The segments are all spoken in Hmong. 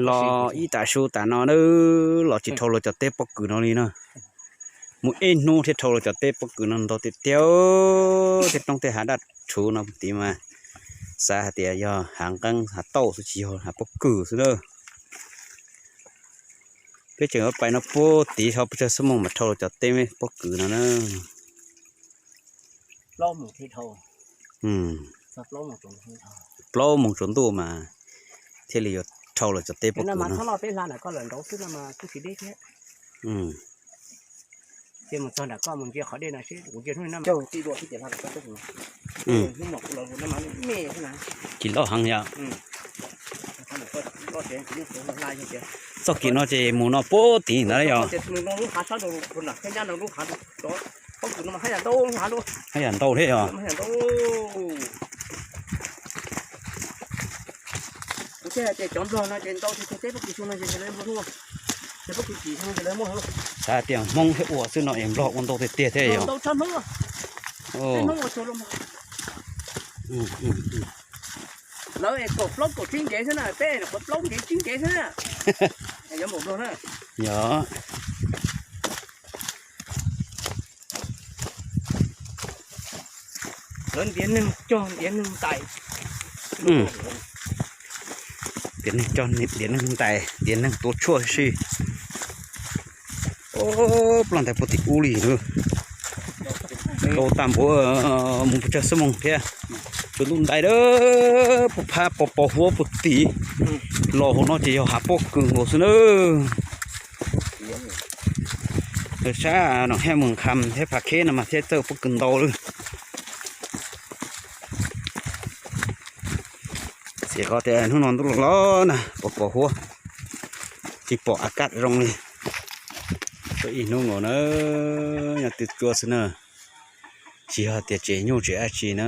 Los ib tam su tam no na, los tsis dhau luag cov teb pob kws no li na. Mus ib hnub thiaj dhau luag cov teb pob kws no ntau tiag tiag, tej roob tej hav daj rhuv no puag tid mas xav hais tias yog hav nqeeb hav tauj xwb tsis yog hav pob kws xwb na. Peb tseem yuav pais no puag tid ho pes tsawg xuab moos mas dhau luag cov teb pob kws no na. Plaub moos tsaus ntuj mas thiaj li yuav dhau luag cov teb pob kws no. Tsis loj heev yom. Txoj kev no ces mus no puag tid ntawd yom. Haj yam ntau thiab yom. Xav tias Hmoob thiab ua xwb no es Nplog ua ntau tiag tiag thiab yom. Lawv es kaum plaub kaum tsib ntev xwb na, peb qhov plaub ntev tsib ntev xwb na. Yog. Lawv ntiav neeg cog ntiav neeg ntais. Ntiav neeg cog ntiav neeg ntais, ntiav neeg tuav tshuaj si. Ploj ntais puag tim ub li na. Tau tag npaum mus pes tsawg xuab moos thiab. Tsaus ntuj ntais dawb paug phab pos pos huab puag tid. Los hauv no ces yog hav pob kws nkaus xwb na. Sab Noom Hej Moos Kham thiab Phav Kheb no mas thiaj txawj pob kws ntau lawm. Xiam ko tias hnub no ntuj los los na, pos pos huab, tsis pom a kaj zoo li. Tau ib hnub nkaus na, nyob twj cuab xwb na. Tsis yog tias tsev nyuj tsev dab tsi na,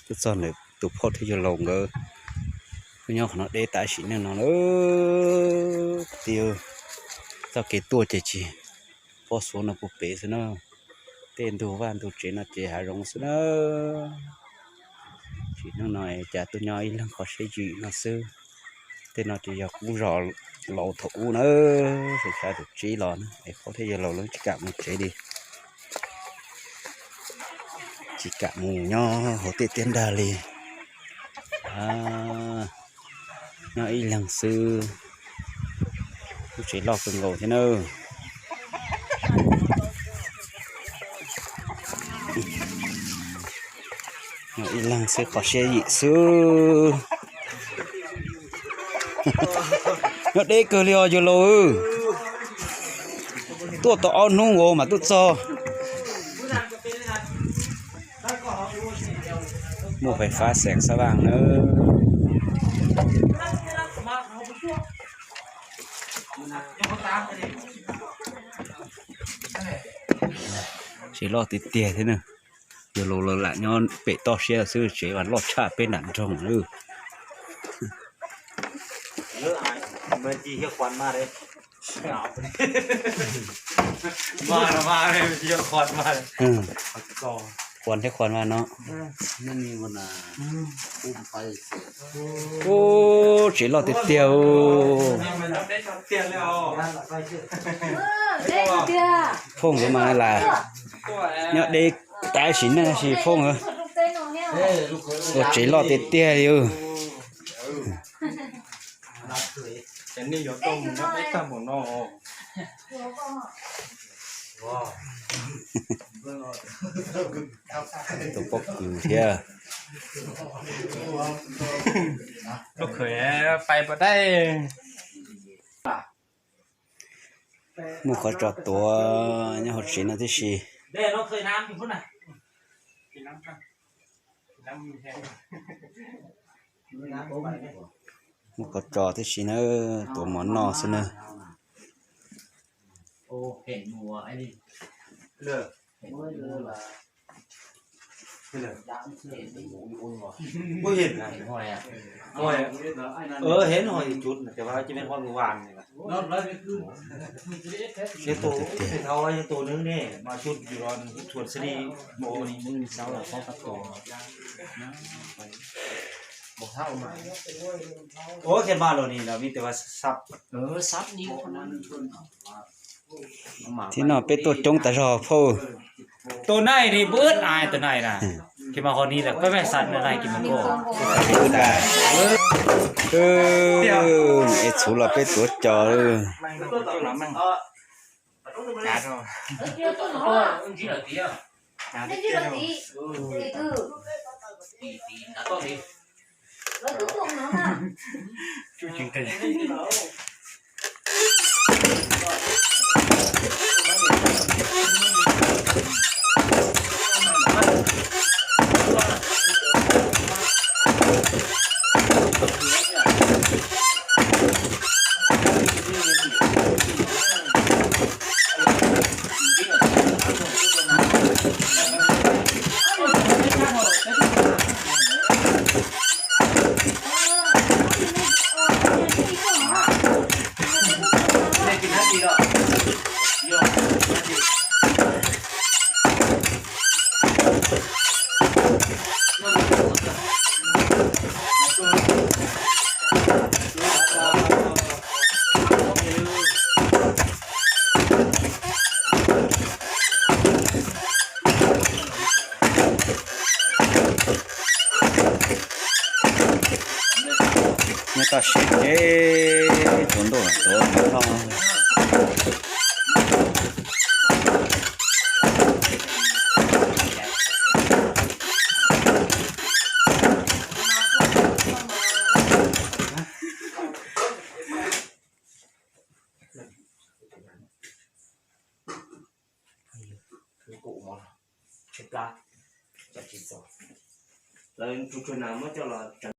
twb txog ntawm tus phauj thiab yawg laus nkawd. Kuj nyob qhov no deb tas sim neej no lawm. Tiag, txoj kev tuaj ces tsis pob xuav no puag pem xwb na. Tej ntug vaj ntug tsev no ces hav zoov xwb na. Sim neej no cas tuaj nyob ib leeg qhov siab yim no xwb. Tej no ces yog kuv zos laus thaum ub na, xav xav tus tsib los na es phauj thiab yawg laus lawv tsis kam mus tsev li. Tsis kam mus nyob hauv tej tiab nrag li. Nyob ib leeg xwb, lub tsev loj kawg nkaus thiab na. Nyob ib leeg xwb qhov siab yim xwb. Nyob deb kawg li os yawg laus. Tuaj tau ob hnub nkaus mas tuaj txog. Muaj fais fab xeem xab vaj na. Tsev loj tiag tiag thiab na. Yawg laus lawv lam nyob pem toj siab xwb, tsev mas loj tshaj peb nram nroog lawm. Qhuas thiab qhuas mas no. Ub, tsev loj tiag tiag. Phauj nkawd mas lam nyob deb tas sim neej sis phauj nkawd ua tsev loj tiag tiag li. Tus pob kws thiab. Muaj qhov tso tuav nyob hauv tsev no tib si. Muaj qhov tso tib si na, tuav mov noj xwb na. Ua kiag mas los ni los vim tias sab. Thiab no peb tuaj coob tas zog phauj. Tus nai ni pub ib ai tus nai na. Kis mas ho ni lawm peb mej xav nai kis mas koj. Es txhuv los peb tuav cos. Nyob toj siab ces tsaus ntuj tuav no. Lawv tsuag tsuag na muab coj los